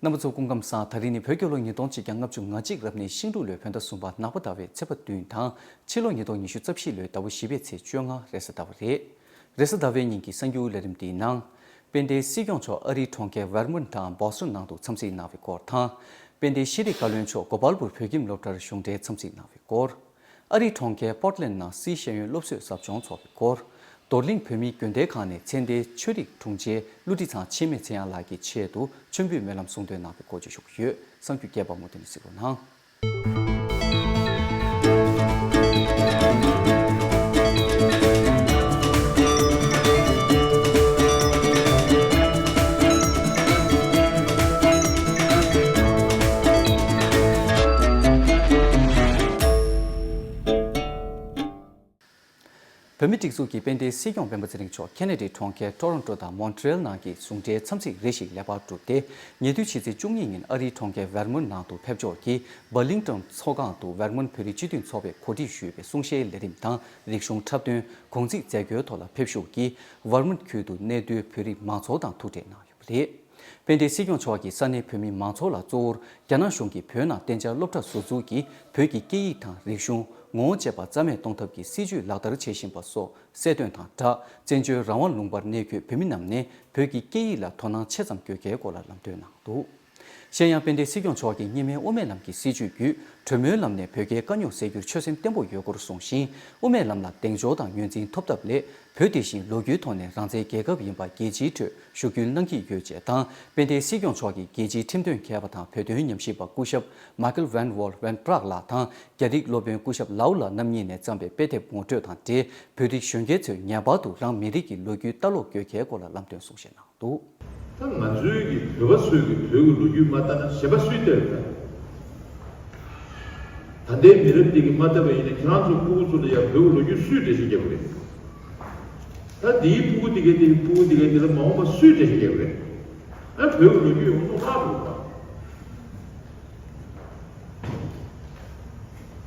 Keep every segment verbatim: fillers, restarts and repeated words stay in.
རྣམ་པ་ཚོ་སྐུ་ཁམས་བཟང་། ད་རིང་ནི་བོད་རྒྱལ་ལོ་ཉིས་སྟོང་ཆིག་བརྒྱ་ལྔ་བཅུ་ང་གཅིག་རབ་གནས་ཤིང་འབྲུག་ལོའི་བོད་ཟླ་གསུམ་པ་ནག་པ་ཟླ་བའི་ཚེས་པ་བདུན་དང་། ཕྱི་ལོ་ཉིས་སྟོང་ཉི་ཤུ་རྩ་བཞི་ལོའི་ཟླ་བ་བཞི་པའི་ཚེས་བཅོ་ལྔ་རེས་གཟའ་ཟླ་བ་རེད། རེས་གཟའ་ཟླ་བའི་ཉིན་གྱི་གསར་འགྱུར་ལས་རིམ་འདིའི་ནང་། དཔལ་ལྡན་སྲིད་སྐྱོང་མཆོག་ཨ་རིའི་གྲོང་ཁྱེར་ཝེར་མོན་དང་བོ་སི་ཊོན་ནང་དུ་འཚམས་གཟིགས་གནང་བའི་སྐོར་དང་། དཔལ་ལྡན་ཤེས་རིག་བཀའ་བློན་མཆོག་གོ་པལ་པུར་བོད་ཁྱིམ་སློབ་གྲྭར་གཞུང་འབྲེལ་འཚམས་གཟིགས་གནང་བའི་སྐོར། ཨ་རིའི་གྲོང་ཁྱེར་པོར་ཊ་ལེན་ཌི་ནང་སིའི་ཤེས་ཡོན་སློབ་གསོའི་ཟབ་སྦྱོང་འཚོགས་པའི་སྐོར། རྡོར་གླིང་བོད་མིའི་དགོན་སྡེའི་ཁག་ནས་ཚེ་འདས་ཆོས་རིག་དྲུང་ཆེ་ཀླུ་ཁྲི་ཚང་འཆི་མེད་ཚེ་དབྱངས་ལགས་ཀྱི་ཆེད་དུ་མཆོད་འབུལ་སྨོན་ལམ་གསུང་འདོན་གནང་བའི་སྐོར་བཅས་ཞུ་གི་ཡོད། གསར་འགྱུར་རྒྱས་པ་མུ་མཐུད་ནས་གཟིགས་རོགས་གནང་། བོད་མིའི་སྒྲིག་འཛུགས་ཀྱི་དཔལ་ལྡན་སྲིད་སྐྱོང་སྤེན་པ་ཚེ་རིང་མཆོག་ཁེ་ན་ཌའི་གྲོང་ཁྱེར་ཊོ་རོན་ཊོ་དང་མོན་ཊི་རེལ་ནང་གི་གཞུང་འབྲེལ་འཚམས་གཟིགས་རེ་ཞིག་ལེགས་པར་གྲུབ་སྟེ། ཉེ་དུས་ཕྱི་ཚེས་བཅུ་གཉིས་ཉིན་ཨ་རིའི་གྲོང་ཁྱེར་ཝེར་མོན་ནང་དུ་ཕེབས་ཕྱོགས་ཀྱི་བར་ལིང་ཊོན་ཚོགས་ཁང་དུ་ཝེར་མོན་བོད་རིགས་སྤྱི་མཐུན་ཚོགས་པས་གོ་སྒྲིག་ཞུས་པའི་གསུང་བཤད་ལས་རིམ་དང་། རིག་གཞུང་འཁྲབ་སྟོན། གུང་ཚིགས་མཛད་སྒོའི་ཐོག་ལ་ཕེབས་བཞུགས་ཀྱིས་ཝེར་མོན་ཁུལ་དུ་གནས་སྡོད་བོད་རིགས་མང་ཚོགས་དང་ཐུག་འཕྲད་གནང་ཡོད་པ་རེད། དཔལ་ལྡན་སྲིད་སྐྱོང་མཆོག་གིས་ས་གནས་བོད་མི་མང་ཚོགས་ལ་གཙོ་བོར་རྒྱ་ནག་གཞུང་གིས་བོད་ནང་གཏན་འཇགས་སློབ་གྲྭ་བཟོ་འཛུགས་ཀྱིས་བོད་ཀྱི་སྐད་ཡིག་དང་རིག་གཞུང་། ངོ་བོ་བཅས་པ་རྩ་མེད་གཏོང་ཐབས་ཀྱི་སྲིད་བྱུས་ལག་བསྟར་བྱེད་བཞིན་པ་སོགས་གསལ་སྟོན་དང་སྦྲགས། བཙན་བྱོལ་རང་དབང་ལུང་པར་གནས་འཁོད་བོད་མི་རྣམས་ནས་བོད་ཀྱི་སྐད་ཡིག་ལ་དོ་སྣང་ཆེ་ཙམ་དགོས་གལ་སྐོར་ལ་ལམ་སྟོན་གནང་འདུག། གཞན་ཡང་། དཔལ་ལྡན་སྲིད་སྐྱོང་མཆོག་གིས་གཉིས་སྨན་དབུ་མའི་ལམ་གྱི་སྲིད་བྱུས་བརྒྱུད། གྲོས་མོལ་ལམ་ནས་བོད་རྒྱའི་དཀའ་རྙོག་སེལ་རྒྱུར་ཆོད་སེམས་བརྟན་པོ་ཡོད་སྐོར་གསུངས་ཤིང་། དབུ་མའི་ལམ་ལ་གདེང་འཇོག་དང་ངོས་འཛིན་ཐོབ་ཐབས་སླད། བོད་དེ་བཞིན་ལོ་རྒྱུས་ཐོག་ནས་རང་བཙན་རྒྱལ་ཁབ་ཡིན་པ་རྒྱལ་སྤྱིའི་ཁྲོད་ཞུ་སྐུལ་གནང་གི་ཡོད་ཅེས་དང་། དཔལ་ལྡན་སྲིད་སྐྱོང་མཆོག་གིས་རྒྱལ་སྤྱིའི་ཁྲིམས་དོན་མཁས་པ་དང་བོད་དོན་ཉམས་ཞིབ་པ་སྐུ་ཞབས་Michael Van Wall Van Praag ལགས་དང་། རྒྱ་རིགས་སློབ་དཔོན་སྐུ་ཞབས་ལའོ་ལགས་རྣམ་གཉིས་ནས་བརྩམས་པའི་དཔེ་དེབ་ངོ་སྤྲོད་དང་འབྲེལ། བོད་རིགས་གཞོན་སྐྱེས་ཚོས་ངེས་པར་དུ་རང་མི་རིགས་ཀྱི་ལོ་རྒྱུས་ལྟ་ཀློག་དགོས་གལ་སྐོར་ལ་ལམ་སྟོན་གསུང་བཤད་གནང་འདུག། ད་ང་ཚོའི་གི་བོད་པ་ཚོའི་གི་བོད་ཀྱི་ལོ་རྒྱུས་མ་ལྟ་ན་གཞན་པ་སུས་ལྟ་ཡོད་ད། ད་ལྟའི་མི་རབས་འདི་གི་མ་ལྟ་བ་ཡིན་ན་ཁྱེད་རང་ཚོ་སྤུ་གུ་ཚོ་ལ་ཡང་བོད་ཀྱི་ལོ་རྒྱུས་སུས་འགྲེལ་བཤད་རྒྱབ་པ་རེད། ད་འདིའི་སྤུ་གུ་འདི་གའི་འདི་སྤུ་གུ་འདི་གའི་འདི་ལ་མ་འོངས་པ་སུས་འགྲེལ་བཤད་རྒྱབ་པ་རེད། ཨ་བོད་ཀྱི་ལོ་རྒྱུས་ཡོངས་རྫོགས་བརླག་འགྲོ་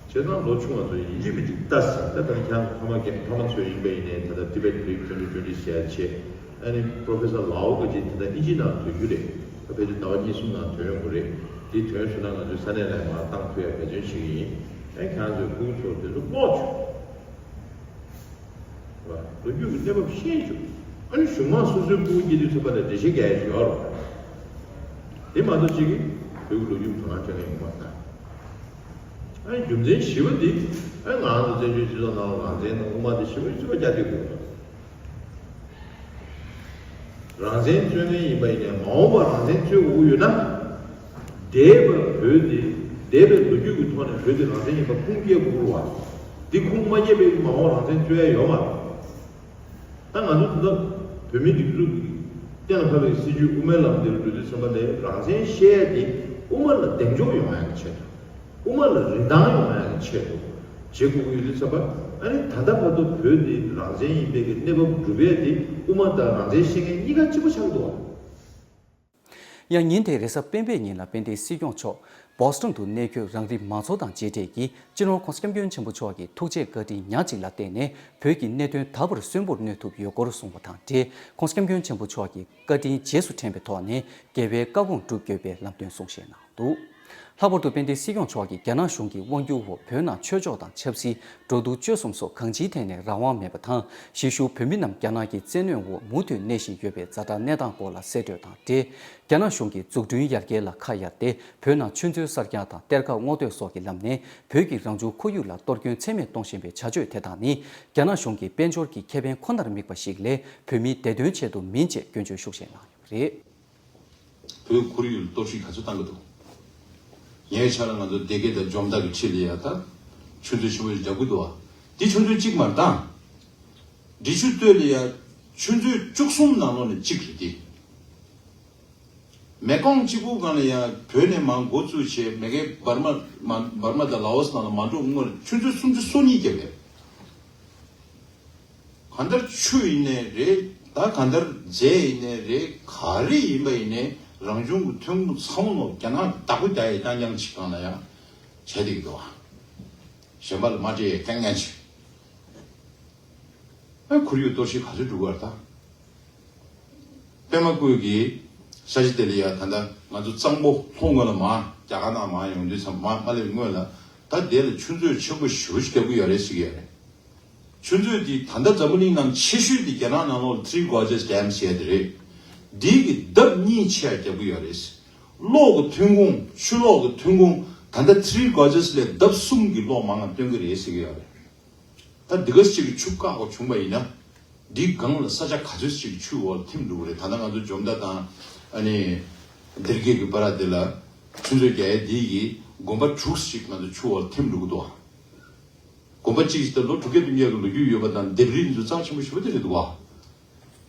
གི་ད། བྱས་ཙང་ལོ་ཆུང་བ་ཚོ་ཡིན་གཅིག་མིན་གཅིག་ལྟ་ཟིན། ད་ལྟ་ཁྱེད་རང་ཕ་མ་གི་ཕ་མ་ཚོ་ཡིན་པ་ཡིན་ནའི་ད་ལྟ་ཏི་བེད་བོད་ཡིག་ཐོན་འབྲི་བརྗོད་འབྲི་བྱས་བྱས། ཨ་ནི་Professor Lau ག་ཅིག་ད་ལྟ་ཨིན་ཇི་ནང་ཐོན་རྒྱུ་རེད། ད་ཕལ་ཆེར་ཟླ་བ་གཉིས་གསུམ་ནང་ཐོན་ཡོང་གི་རེད། འདི་ཐོན་སོང་ན་ང་ཚོའི་ས་གནས་ལ་མར་བཏང་ཐུབ་ཡ་འབད་བརྩོན་བྱེད་ཀྱི་ཡིན། ཨ་ཁྱེད་རང་ཚོའི་སྤུ་གུ་ཚོ་དེ་ཚོ་ཀློག་ཆོག། ལོ་རྒྱུས་ཀྱི་གནས་བབ་ཤེས་ཆོག། ཨ་ནི་གཞུང་མང་སོ་སོའི་སྤུ་གུ་སྐྱེ་དུས་ཚོད་པ་ལ་འགྲེལ་བཤད་རྒྱག་ཡ་ཞིག་ཡོད་རེད། དེ་མ་གཏོགས་གཅིག་གིས་བོད་ཀྱི་ལོ་རྒྱུས་དོ་སྣང་སྤྲད་མཁན་ཡོད་མ་རེད་ད། ཨ་ནི་རྒྱུ་མཚན་བཞི་པ་འདི། ཨ་ནི་ང་རང་ཚོ་བཙན་བྱོལ་སྤྱི་ཚོགས་ནང་ལ་རང་བཙན་དང་དབུ་མ་དེ་བཞི་པོ་རྩིས་པ་རྒྱག་བསྡད་དགོས་རེད། རང་བཙན་རྩོད་མཁན་ཡིན་པ་ཡིན་ནའི་མ་འོངས་པར་རང་བཙན་རྩོད་དགོས་ཀྱི་ཡོད་ན། འདས་པ་བོད་དེ། འདས་པའི་ལོ་རྒྱུས་ཀྱི་ཐོག་ནས་བོད་དེ་རང་བཙན་ཡིན་པ་ཁུངས་སྐྱེལ་དགོས་རེད་བ། འདི་ཁུངས་མ་སྐྱེལ་བའི་མ་འོངས་རང་བཙན་རྩོད་ཡ་ཡོད་མ་རེད། ད་ང་ཚོ་ད་ལྟ་བོད་མིའི་སྒྲིག་འཛུགས་ཀྱི་གཏན་ལ་ཕབ་པའི་སྲིད་བྱུས་དབུ་མའི་ལམ་དེ་རུ་འགྲོ་དུས་ཙམ་པ་ལ་རང་བཙན་བཤད་ཡ་དེ་དབུ་མ་ལ་གདེང་འཇོག་ཡོང་ཡ་གི་ཆེད་དུ། དབུ་མ་ལ་རིན་ཐང་ཡོང་ཡ་གི་ཆེད་དུ་བྱེད་དགོས་ཀྱི་ཡོད་དུས་ཙམ་པ། ཨ་ནི་ད་ལྟ་བར་དུ་བོད་འདི་རང་བཙན་ཡིན་པའི་གི་གནས་བབ་སྒྲུབ་ཡ་དེ་དབུ་མ་དང་རང་བཙན་བཤད་མཁན་གཉིས་ཀ་གཅིག་པ་ཆགས་འདུག་བ། ཡང་ཉིན་དེའི་རེས་གཟའ་སྤེན་པའི་ཉིན་ལ་དཔལ་ལྡན་སྲིད་སྐྱོང་མཆོག་བོ་སི་ཊོན་དུ་གནས་འཁོད་རང་རིགས་མང་ཚོགས་དང་མཇལ་འཕྲད་ཀྱིས་སྤྱི་ནོར་༸གོང་ས་༸སྐྱབས་མགོན་ཆེན་པོ་མཆོག་གི་ཐུགས་རྗེ་བཀའ་དྲིན་ཉག་གཅིག་ལ་བརྟེན་ནས་བོད་ཀྱི་གནད་དོན་ད་བར་གསོན་པོར་གནས་ཐུབ་ཡོད་སྐོར་གསུངས་པ་དང་འབྲེལ།༸གོང་ས་༸སྐྱབས་མགོན་ཆེན་པོ་མཆོག་གི་བཀའ་དྲིན་རྗེས་སུ་དྲན་པའི་ཐོག་ནས་རྒྱལ་བའི་བཀའ་དགོངས་སྒྲུབ་དགོས་པའི་ལམ་སྟོན་གསུང་བཤད་གནང་འདུག། ལྷག་པར་དུ་དཔལ་ལྡན་སྲིད་སྐྱོང་མཆོག་གིས་རྒྱ་ནག་གཞུང་གི་དབང་སྒྱུར་འོག་བོད་ནང་ཆོས་ཕྱོགས་དང་ཆབ་སྲིད། འགྲོ་འདུག་སྤྱོད་གསུམ་སོགས་གང་ཅིའི་ཐད་ནས་རང་དབང་མེད་པ་དང་། གཞིས་བཞུགས་བོད་མི་རྣམས་རྒྱ་ནག་གི་བཙན་གནོན་འོག་མུ་མཐུད་གནས་བཞིན་ཡོད་པའི་ཛ་དྲག་གནས་སྟངས་སྐོར་ལ་གསལ་བཀྲོལ་དང་འབྲེལ། རྒྱ་ནག་གཞུང་གིས་འཛུགས་སྐྲུན་ཡར་རྒྱས་ལ་ཁ་གཡར་ཏེ། བོད་ནང་ཆུ་མཛོད་གསར་རྐྱང་དང་གཏེར་ཁ་སྔོག་འདོན་སོགས་ཀྱི་ལམ་ནས་བོད་ཀྱི་རང་བྱུང་ཁོར་ཡུག་ལ་གཏོར་སྐྱོན་ཚད་མེད་གཏོང་བཞིན་པའི་བྱ་སྤྱོད་དེ་དག་ནི། རྒྱ་ནག་གཞུང་གི་དཔལ་འབྱོར་གྱི་ཁེ་ཕན་ཁོ་ནར་དམིགས་པ་ཞིག་ལས། བོད་མིའི་བདེ་དོན་ཆེད་དུ་མིན་ཅེས་སྐྱོན་བརྗོད་ཤུགས་ཆེ་གནང་ཡོད་པ་རེད། བོད་ཁོར་ཡུག་ལ་གཏོར་བཤིག་ག་ཚོད་བཏང་གི་འདུག། ཉེ་ཆར་ང་ཚོ་སྡེ་དགེ་དང་འཇོ་མདའ་གི་འཁྲིས་ལ་ཡ་ད་ཆུ་མཛོད་ཆེན་པོ་ཞིག་རྒྱག་གི་འདུག་བ། འདི་ཆུ་མཛོད་གཅིག་མ་རེད་ད། འབྲི་ཆུ་སྟོད་ལ་ཡ་ཆུ་མཛོད་བཅུ་གསུམ་ནང་ལོགས་ནས་གཅིག་རེད་དེ། མེ་ཀོང་གཅིག་པུ་སྒང་ལ་ཡ་བོད་ནས་མར་འགོ་བཙུགས་བྱས་མ་གི་འབར་མ་མ་འབར་མ་དང་ལའོ་སི་ནང་ལ་མ་འགྲོ་སྔོན་ཆུ་མཛོད་སུམ་ཅུ་སོ་གཉིས་བརྒྱབ་ཡོད། གང་ལྟར་ཆུ་ཡིན་ནའི་རེད། ད་གང་ལྟར་རྫས་ཡིན་ནའི་རེད། ག་རེ་ཡིན་པ་ཡིན་ནའི་རང་བྱུང་གི་ཐོན་ཁུངས་ཚང་མ་རྒྱ་ནག་གིས་བདག་པོ་རྒྱག་ཡས་རྐྱང་རྐྱང་ཅིག་སྒང་ལ་ཡང་བྱས་བསྡད་ཀྱི་འདུག་ཨ། གཞན་པ་ལ་མ་སྤྲད་ཡས་རྐྱང་རྐྱང་ཅིག། ཨ་ཁོར་ཡུག་གཏོར་བཤིག་ག་ཚོད་འགྲོ་གི་ཡོད་རེད་ད། པད་མ་བཀོད་ཀྱིས་ ས་གཞི་དེ་ལ་ཡ་ད་ལྟ་ང་ཚོ་གཙང་པོ་ལྷོ་ངོས་ལ་མར་རྒྱ་གར་ནང་མར་ཡོང་དུས་ཙམ་མར་མ་སླེབས་སྔོན་ལ་ད་དེ་ལ་ཆུ་མཛོད་ཆེན་པོ་ཞེ་པོ་ཞིག་བརྒྱབ་ཀྱི་ཡོད་རེད་ཟེར་གྱི་ཡོད་རེད། ཆུ་མཛོད་འདི་ད་ལྟ་འཛམ་བུ་གླིང་ནང་ཆེ་ཤོས་འདི་རྒྱ་ནག་ནང་ལོགས་ལ་Three Gorges Dam ཟེར་ཡ་དེ་རེད། འདི་གི་ལྡབ་གཉིས་ཆེ་བ་བརྒྱབ་ཀྱི་ཡོད་རེད། གློག་གི་ཐོན་ཁུངས་ཆུ་གློག་གི་ཐོན་ཁུངས་ད་ལྟ་Three Gorges ལས་ལྡབ་གསུམ་གྱི་གློག་མང་ང་བཏོན་གྱི་རེད་ཟེར་གྱི་ཡོད་རེད། ད་འདི་ག་ཅིག་གི་ཆུ་བཀག་པ་བྱུང་བ་ཡིན་ན། འདིའི་སྒང་ལ་ས་ཆ་ག་ཚོད་ཅིག་ཆུའི་འོག་ལ་ཐིམ་འགྲོ་གི་རེད། ད་ལྟ་ང་ཚོ་འཇོ་མདའ་དང་ཨ་ནི་སྡེར་ཁའི་གི་བར་དེ་ལ་ཆུ་མཛོད་རྒྱག་ཡས་འདི་ཡིས་དགོན་པ་དྲུག་ཅིག་ང་ཚོ་ཆུའི་འོག་ལ་ཐིམ་འགྲོ་གི་འདུག་དགོན་པ་གཅིག་ཅིག་ད་ལོ་དྲུག་བརྒྱ་བདུན་བརྒྱ་གི་ལོ་རྒྱུས་ཡོད་པ་དང་ལྡེབས་རིས་འདི་ཚོ་རྩ་ཆེན་པོ་ཞེ་པོ་དེ་རེད་འདུག་བ།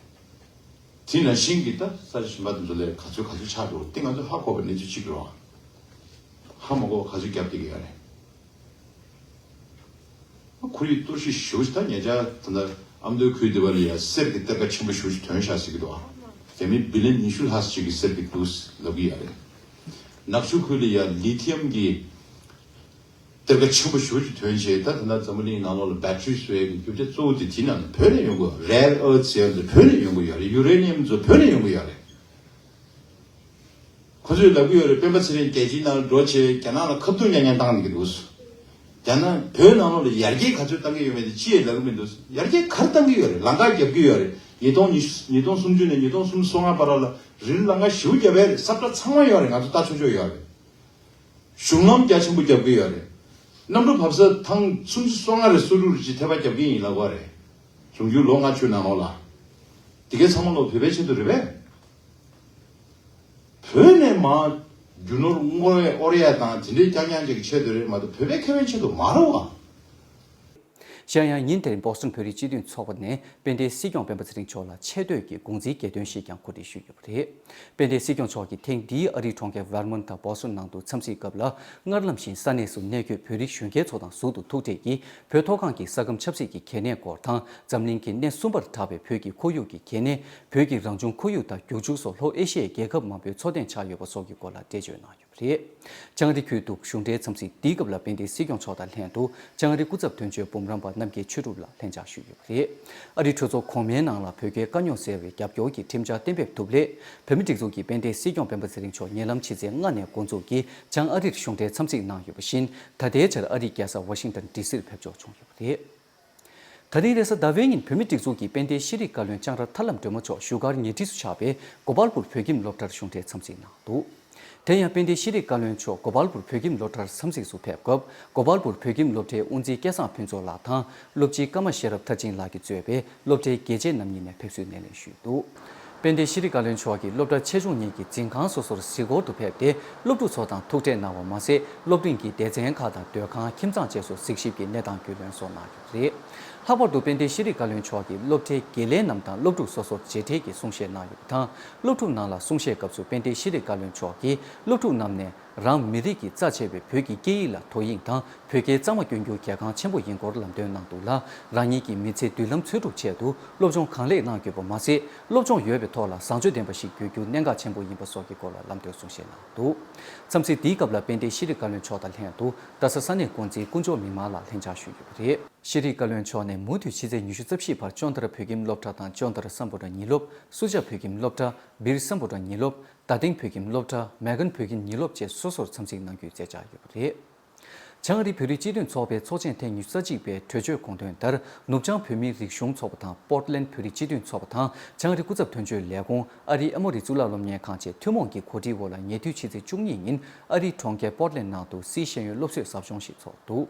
དེ་ནང་བཞིན་གྱི་ད་ས་ཆ་གཞན་པ་དེ་ཚོ་ལས་ག་ཚོད་ག་ཚོད་ཆགས་འགྲོ་དེ་ང་ཚོ་ཧ་གོ་བའི་གནས་ཚུལ་གཅིག་རེད་བ། ཧ་མ་གོ་བ་ག་ཚོད་བརྒྱབ་བསྡད་ཀྱི་ཡོད་རེད། ཁོར་ཡུག་གཏོར་བཤིག་ཞེ་པོ་ཞིག་ད་ཉེ་ཆར་ད་ལྟ་ཨ་མདོའི་ཁུལ་དེ་བ་ལ་ཡ་གསེར་གྱི་གཏེར་ཁ་ཆེན་པོ་ཞེ་པོ་ཞིག་ཐོན་ཤག་ཟེར་གྱི་འདུག་ཨ། རྒྱ་མི་བི་ལན་ཉི་ཤུ་ལྷག་ཅིག་གི་གསེར་གྱི་འདུག་ལབ་ཀྱི་ཡོད་རེད། ནག་ཆུ་ཁུལ་ལ་ཡ་ལི་ཐི་ཡམ་གྱི་གཏེར་ཁ་ཆེན་པོ་ཞེ་པོ་ཞིག་ཐོན་བྱས་ད་ད་ལྟ་འཛམ་བུ་གླིང་ནང་ལོགས་ལ་བེ་ཊི་རི་བཟོ་ཡས་ཀྱི་རྒྱུ་ཆ་གཙོ་བོ་དེ་དེ་ནང་ནས་བོད་ནས་ཡོང་གི་ཡོད་རེད། རེར་ཨར་ཚི་ཟེར་ཡ་ཚོ་བོད་ནས་ཡོང་གི་ཡོད་རེད། ཡུ་རེ་ནི་ཡམ་ཚོ་བོད་ནས་ཡོང་གི་ཡོད་རེད། ཁོ་ཚོས་ལབ་ཀྱི་ཡོད་རེད། སྤེན་པ་ཚེ་རིང་རྒྱལ་སྤྱིའི་ནང་འགྲོ་བྱས་རྒྱ་ནག་ལ་ཁ་ཐུག་ཉན་ཉན་བཏང་འདུག་གི་འདུག་རྒྱ་ནག་བོད་ནང་ལོགས་ལ་ཡར་རྒྱས་ག་ཚོད་བཏང་གི་ཡོད་མེད་དེ་ཅི་ཡང་ལབ་ཀྱི་མི་འདུག་ཡར་རྒྱས་ག་རེ་བཏང་གི་ཡོད་རེད། ལམ་ཁ་བརྒྱབ་ཀྱི་ཡོད་རེད། ཉིས་སྟོང་ཉི་ཉིས་སྟོང་སུམ་ཅུ་ནས་ཉིས་སྟོང་སུམ་ཅུ་སོ་ལྔ་བར་ལ་རི་ལམ་ཁ་ཞེ་པོ་བརྒྱབ་ཡོད་རེད། ས་བཀྲ་ཚང་མ་ཡོད་རེད། ང་ཚོ་ལྟ་ཆོག་ཆོག་ཡོད་རེད། གཞུང་ལམ་རྒྱ་ཆེན་པོ་བརྒྱབ་ཀྱི་ཡོད་རེད། གནམ་གྲུ་བབས་ས་ཐེངས་སུམ་ཅུ་སོ་ལྔ་རེ་སོ་དྲུག་རེ་ཅིག་ཐད་པ་བརྒྱབ་ཀྱི་ཡིན་ལབ་པ་རེད། འབྱུང་འགྱུར་ལོ་ལྔ་བཅུ་ནང་ལོགས་ལ། དེ་གའི་ཚང་མ་ལོ་བོད་པའི་ཆེད་དུ་རེད་པས། བོད་ནས་མར་རྒྱུ་ནོར་དངུལ་དངོས་དབོར་ཡ་དང་དེ་འདྲའི་རྐྱང་རྐྱང་ཅིག་གི་ཆེད་དུ་རེད་མ་གཏོགས་བོད་པའི་ཁེ་ཕན་ཆེད་དུ་མ་རེད་བ། གཞན་ཡང་ཉིན་དེར་བྷོ་སི་ཊོན་བོད་རིགས་སྤྱི་མཐུན་ཚོགས་པ་ནས་དཔལ་ལྡན་སྲིད་སྐྱོང་སྤེན་པ་ཚེ་རིང་མཆོག་ལ་ཆེ་བསྟོད་ཀྱི་དགོངས་ཚུལ་གྱེར་འདོན་ཞིག་ཀྱང་གོ་སྒྲིག་ཞུས་ཡོད་པ་རེད། དཔལ་ལྡན་སྲིད་སྐྱོང་མཆོག་གིས་ཐེངས་འདིའི་ཨ་རིའི་གྲོང་ཁྱེར་ཝེར་མོན་དང་བྷོ་སི་ཊོན་ནང་དུ་འཚམས་གཟིགས་སྐབས་ལ་སྔར་ལམ་བཞིན་ས་གནས་སུ་གནས་འཁོད་བོད་རིགས་གཞོན་སྐྱེས་ཚོ་དང་ཟུར་དུ་ཐུག་འཕྲད་ཀྱིས་བོད་མཐོ་སྒང་གི་ས་ཁམས་ཆབ་སྲིད་ཀྱི་གལ་གནད་སྐོར་དང་འཛམ་གླིང་གི་གནས་གསུམ་པར་གྲགས་པའི་བོད་ཀྱི་ཁོར་ཡུག་གི་གལ་གནད། བོད་ཀྱི་རང་བྱུང་ཁོར་ཡུག་དང་རྒྱུག་ཆུ་སོགས་ལྷོ་ཨེ་ཤི་ཡའི་རྒྱལ་ཁབ་མང་པོའི་འཚོ་རྟེན་ཆགས་ཡོད་པ་སོགས་ཀྱི་སྐོར་ལ་འགྲེལ་བརྗོད་གནང་ཡོད། རེད། བྱང་ཨ་རི་ཁུལ་དུ་གཞུང་འབྲེལ་འཚམས་གཟིགས་འདིའི་སྐབས་ལ་དཔལ་ལྡན་སྲིད་སྐྱོང་མཆོག་དང་ལྷན་དུ་བྱང་ཨ་རི་སྐུ་ཚབ་དོན་གཅོད་འབུམ་རམས་པ་རྣམ་རྒྱལ་ཆོས་གྲུབ་ལགས་ལྷན་བཅར་ཞུས་ཡོད་པ་རེད། ཨ་རིའི་གྲོས་ཚོགས་གོང་མའི་ནང་ལ་བོད་རྒྱའི་དཀའ་རྙོག་སེལ་བའི་རྒྱབ་སྐྱོར་གྱི་ཁྲིམས་འཆར་གཏན་འབེབས་ཐུབ་སླད། བོད་མིའི་སྒྲིག་འཛུགས་ཀྱི་དཔལ་ལྡན་སྲིད་སྐྱོང་སྤེན་པ་ཚེ་རིང་མཆོག་ཉེ་ལམ་ཕྱི་ཚེས་ལྔ་ནས་འགོ་འཛུགས་ཀྱིས་བྱང་ཨ་རིར་གཞུང་འབྲེལ་འཚམས་གཟིགས་གནང་ཡོད་པ་བཞིན། ད་ལྟའི་ཆར་ཨ་རིའི་རྒྱལ་ས་ཝ་ཤིང་ཏོན་ཌི་སིར་ཕེབས་འབྱོར་བྱུང་ཡོད་པ་རེད། ད་རིང་རེས་གཟའ་ཟླ་བའི་ཉིན་བོད་མིའི་སྒྲིག་འཛུགས་ཀྱི་དཔལ་ལྡན་ཤེས་རིག་བཀའ་བློན་ལྕང་ར་ཐར་ལམ་སྒྲོལ་མ་མཆོག་བཞུགས་སྒར་ཉེ་འཁྲིས་སུ་ཆགས་པའི་གོ་པལ་པུར་བོད་ཁྱིམ་སློབ་གྲྭར་གཞུང་འབྲེལ་འཚམས་གཟིགས་གནང་འདུག་དེ་ཡང་དཔལ་ལྡན་ཤེས་རིག་བཀའ་བློན་མཆོག་གོ་པལ་པུར་བོད་ཁྱིམ་སློབ་གྲྭར་འཚམས་གཟིགས་སུ་ཕེབས་སྐབས། གོ་པལ་པུར་བོད་ཁྱིམ་སློབ་གྲྭའི་དབུ་འཛིན་སྐལ་བཟང་ཕུན་ཚོགས་ལགས་དང་། སློབ་སྤྱི་ཀརྨ་ཤེས་རབ་མཐར་ཕྱིན་ལགས་ཀྱིས་གཙོས་པའི་སློབ་གྲྭའི་དགེ་ཆེ་རྣམ་གཉིས་ནས་ཕེབས་བསུའི་སྣེ་ལེན་ཞུས་འདུག་དཔལ་ལྡན་ཤེས་རིག་བཀའ་བློན་མཆོག་གིས་སློབ་གྲྭ་ཆེ་ཆུང་གཉིས་ཀྱི་འཛིན་ཁང་སོ་སོར་གཟིགས་སྐོར་དུ་ཕེབས་ཏེ། སློབ་ཕྲུག་ཚོ་དང་ཐུག་འཕྲད་གནང་བ་མ་ཟད། སློབ་འབྲིང་གི་སྡེ་ཚན་ཁག་དང་སྡོད་ཁང་། ཁྱིམ་ཚང་བཅས་སུ་གཟིགས་ཞིབ་ཀྱི་གནས་སྟངས་རྒྱུས་ལོན་སོགས་གནང་ཡོད་པ་རེད། ལྷག་པར་དུ་དཔལ་ལྡན་ཤེས་རིག་བཀའ་བློན་མཆོག་གིས་སློབ་གྲྭའི་དགེ་ལས་རྣམས་དང་སློབ་ཕྲུག་སོ་སོར་མཇལ་འཕྲད་ཀྱི་གསུང་བཤད་གནང་ཡོད་པ་དང་། སློབ་ཕྲུག་རྣམས་ལ་གསུང་བཤད་སྐབས་སུ་དཔལ་ལྡན་ཤེས་རིག་བཀའ་བློན་མཆོག་གིས་སློབ་ཕྲུག་རྣམས་ནས། རང་མི་རིགས་ཀྱི་རྩ་ཆེ་བའི་བོད་ཀྱི་སྐད་ཡིག་ལ་དོ་དབྱིངས་དང་། བོད་སྐད་གཙང་མ་སྐྱོན་རྒྱུ་གལ་འགངས་ཆེན་པོ་ཡིན་སྐོར་ལམ་སྟོན་གནང་འདུག་ལ། རང་ཉིད་ཀྱི་མི་ཚེ་མདུན་ལམ་འཚོལ་སྒྲུབ་ཆེད་དུ་སློབ་སྦྱོང་གང་ལེགས་གནང་དགོས་པ་མ་ཟད། སློབ་སྦྱོང་ཡོད་པའི་ཐོག་ལ་བཟང་སྤྱོད་ལྡན་པ་ཞིག་དགོས་རྒྱུ་གནད་འགག་ཆེན་པོ་ཡིན་པ་སོགས་ཀྱི་སྐོར་ལ་ལམ་སྟོན་གསུང་བཤད་གནང་འདུག་འཚམས་གཟིགས་འདིའི་སྐབས་ལ་དཔལ་ལྡན་ཤེས་རིག་བཀའ་བློན་མཆོག་དང་ལྷན་དུ་རྡ་ས་ས་གནས་འགོ་འཛིན་དཀོན་མཆོག་མི་དམངས་ལགས་ལྷན་བཅར་ཞུས་ཡོད་པ་རེད། ཤེས་རིག་བཀའ་བློན་མཆོག་ནས་མུ་མཐུད་ཕྱི་ཚེས་ཉི་ཤུ་རྩ་བཞིའི་བར་ཅོན་ཏ་ར་བོད་ཁྱིམ་སློབ་གྲྭ་དང་ཅོན་ཏ་ར་སམ་བྷོ་ཊ་ཉིན་སློབ། སུ་ཇཱ་བོད་ཁྱིམ་སློབ་གྲྭ། བིར་སམ་བྷོ་ཊ་ཉིན་སློབ། རྡ་སྟེང་བོད་ཁྱིམ་སློབ་གྲྭ། མེ་གན་བོད་ཁྱིམ་ཉིན་སློབ་བཅས་སོ་སོར་འཚམས་གཟིགས་གནང་རྒྱུའི་མཛད་འཆར་ཡོད་པ་རེད། བྱང་ཨ་རིའི་བོད་རིགས་སྤྱི་མཐུན་ཚོགས་པའི་ཚོགས་ཆེན་ཐེངས་ཉི་ཤུ་རྩ་གཅིག་པའི་གྲོས་ཆོད་དགོངས་དོན་ལྟར། ནུབ་བྱང་བོད་མིའི་རིག་གཞུང་ཚོགས་པ་དང་པོར་ཊི་ལེན་ཌི་བོད་རིགས་སྤྱི་མཐུན་ཚོགས་པ་དང་། བྱང་ཨ་རི་སྐུ་ཚབ་དོན་གཅོད་ལས་ཁུངས། ཨ་རིའི་ཨེ་མོ་རི་གཙུག་ལག་སློབ་གཉེར་ཁང་བཅས་ཐུན་མོང་གི་གོ་སྒྲིག་འོག་ལ་ཉེ་དུས་ཕྱི་ཚེས་བཅུ་གཉིས་ཉིན་ཨ་རིའི་གྲོང་ཁྱེར་པོར་ཊི་ལེན་ཌི་ནང་དུ་སིའི་ཤེས་ཡོན་སློབ་གསོའི་ཟབ་སྦྱོང་ཞིག་ཚོགས་འདུག་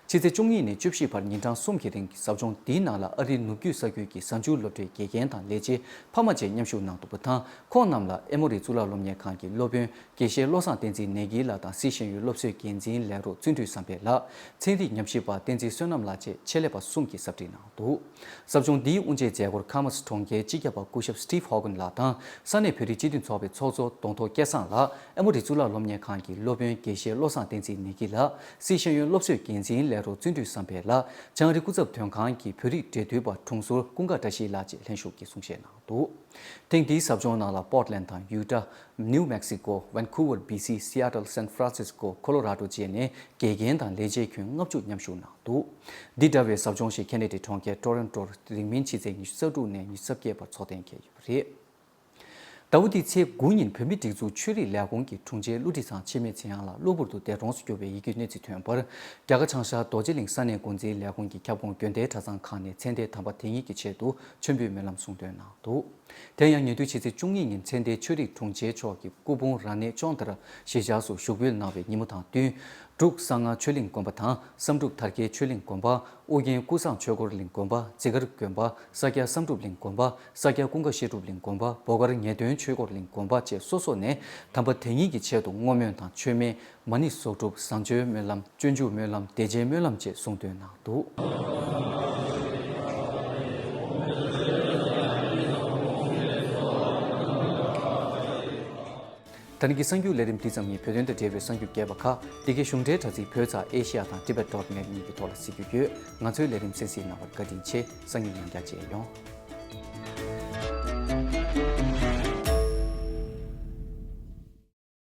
ཕྱི་ཚེས་བཅུ་གཉིས་ནས་བཅུ་བཞི་བར་ཉིན་གྲངས་གསུམ་གྱི་རིང་གི་ཟབ་སྦྱོང་འདིའི་ནང་ལ་ཨ་རིའི་ནུབ་རྒྱུད་ས་ཁུལ་གྱི་གཟའ་མཇུག་སློབ་གྲྭའི་དགེ་རྒན་དང་ལས་བྱེད་ཕ་མ་བཅས་མཉམ་ཞུགས་གནང་འདུག་པ་དང་། ཁོང་རྣམས་ལ་ཨེ་མོ་རི་གཙུག་ལག་སློབ་གཉེར་ཁང་གི་སློབ་དཔོན་དགེ་བཤེས་བློ་བཟང་བསྟན་འཛིན་ནེ་གི་ལགས་དང་སིའི་ཤེས་ཡོན་སློབ་གསོའི་འགན་འཛིན་ལས་རོགས་བརྩོན་འགྲུས་བསམ་འཕེལ་ལགས། ཚན་རིག་ཉམས་ཞིབ་པ་བསྟན་འཛིན་བསོད་ནམས་ལགས་བཅས་ཆེད་ལས་པ་གསུམ་གྱིས་ཟབ་ཁྲིད་གནང་འདུག་ཟབ་སྦྱོང་འདིའི་དབུ་འབྱེད་མཛད་སྒོར་ཁ་མ་སི་གྲོང་ཁྱེར་སྤྱི་ཁྱབ་པ་སྐུ་ཞབས་Steve Hogan ལགས་དང་ས་གནས་བོད་རིགས་སྤྱི་མཐུན་ཚོགས་པའི་ཚོགས་གཙོ་གདོང་ཐོག་སྐལ་བཟང་ལགས། ཨེ་མོ་རི་གཙུག་ལག་སློབ་གཉེར་ཁང་གི་སློབ་དཔོན་དགེ་བཤེས་བློ་བཟང་བསྟན་འཛིན་ནེ་གི་ལགས། སིའི་ཤེས་ཡོན་སློབ་གསོའི་འགན་འཛིན་ལས་རོགས་བརྩོན་འགྲུས་བསམ་འཕེལ་ལགས། བྱང་རི་སྐུ་ཚབ་དོན་ཁང་གི་བོད་རིགས་འབྲེལ་མཐུད་པ་དྲུང་ཟུར་ཀུན་དགའ་བཀྲ་ཤིས་ལགས་བཅས་ལྷན་ཞུགས་ཀྱིས་གསུང་བཤད་གནང་འདུག་ཐེངས་འདིའི་ཟབ་སྦྱོང་ནང་ལ་པོར་ཊི་ལེན་ཌི་དང་ཡུ་ཊ། ནིའུ་མེག་སི་ཀོ། ཝན་ཁུ་ཝར་བྷི་སི། སི་ཨེ་ཊལ། སན་ཧྥ་རན་སིས་ཀོ། ཁོ་ལོ་ར་ཌོ་བཅས་ནས་དགེ་རྒན་དང་ལས་བྱེད་ཁྱོན་ལྔ་བཅུ་མཉམ་ཞུགས་གནང་འདུག་འདི་འདྲ་བའི་ཟབ་སྦྱོང་ཞིག་ཁེ་ནེ་ཌའི་གྲོང་ཁྱེར་ཊོ་རོན་ཊོར་རིང་མིན་ཕྱི་ཚེས་ཉི་ཤུ་རྩ་དྲུག་ནས་ཉི་ཤུ་རྩ་བརྒྱད་བར་ཚོགས་གཏན་འཁེལ་ཡོད་པ་རེད། ཟླ་བ་འདིའི་ཚེས་དགུ་ཉིན་བོད་མིའི་སྒྲིག་འཛུགས་ཆོས་རིག་ལས་ཁུངས་ཀྱི་དྲུང་ཆེ་བློ་གྲོས་ཚང་འཆི་མེད་ཚེ་དབྱངས་ལགས་གློ་བུར་དུ་འདས་གྲོངས་སུ་གྱུར་བའི་ཡི་གེའི་གནས་ཚུལ་ཐོན་པར། རྒྱ་གར་བྱང་ཤར་རྡོ་རྗེ་གླིང་ས་གནས་འགོ་འཛིན་ལས་ཁུངས་ཀྱི་ཁྱབ་ཁོངས་དགོན་སྡེའི་གྲྭ་ཚང་ཁག་ནས་ཚེ་འདས་དམ་པ་དེ་ཉིད་ཀྱི་ཆེད་དུ་མཆོད་འབུལ་སྨོན་ལམ་གསུང་འདོན་གནང་འདུག་དེ་ཡང་ཉེ་དུས་ཕྱི་ཚེས་བཅུ་གཉིས་ཉིན་ཚེ་འདས་ཆོས་རིག་དྲུང་ཆེ་མཆོག་གི་སྐུ་ཕུང་ར་ནས་ཅོང་དར་གཞིས་ཆགས་སུ་ཞུགས་འབུལ་གནང་བའི་ཉིན་མོ་དང་བསྟུན། འབྲུག་གསང་སྔགས་ཆོས་གླིང་དགོན་པ་དང་བསམ་གྲུབ་དར་རྒྱས་ཆོས་གླིང་དགོན་པ། ཨོ་རྒྱན་ཀུན་བཟང་ཆོས་འཁོར་གླིང་དགོན་པ། ཛི་གར་དགོན་པ། ས་སྐྱ་བསམ་གྲུབ་གླིང་དགོན་པ། ས་སྐྱ་ཀུན་དགའ་བཤད་སྒྲུབ་གླིང་དགོན་པ། བོ་དཀར་ངེས་དོན་ཆོས་འཁོར་གླིང་དགོན་པ་བཅས་སོ་སོ་ནས་དམ་པ་དེ་ཉིད་ཀྱི་ཆེད་དུ་བསྔོ་སྨོན་དང་མཆོད་མེ། མ་ཎི་གསོག་སྒྲུབ། བཟང་སྤྱོད་སྨོན་ལམ། སྤྱོད་འཇུག་སྨོན་ལམ། བདེ་ཆེན་སྨོན་ལམ་བཅས་གསུང་འདོན་གནང་འདུག་ད་རིང་གི་གསར་འགྱུར་ལས་རིམ་འདི་ཙམ་ཡིན། བོད་དོན་དང་འབྲེལ་བའི་གསར་འགྱུར་རྒྱས་པ་ཁག་འདི་གའི་གཞུང་འབྲེལ་དྲ་ཚིགས་བོད་ཙ་ཨེ་ཤི་ཡ་དང་Tibet dot net གཉིས་ཀྱི་ཐོག་ལ་གཟིགས་རྒྱུ་ཡོད། ང་ཚོའི་ལས་རིམ་གསན་གཟིགས་གནང་བར་བཀའ་དྲིན་ཆེ། སང་ཉིན་ཡང་བསྐྱར་མཇལ་ཡོང་།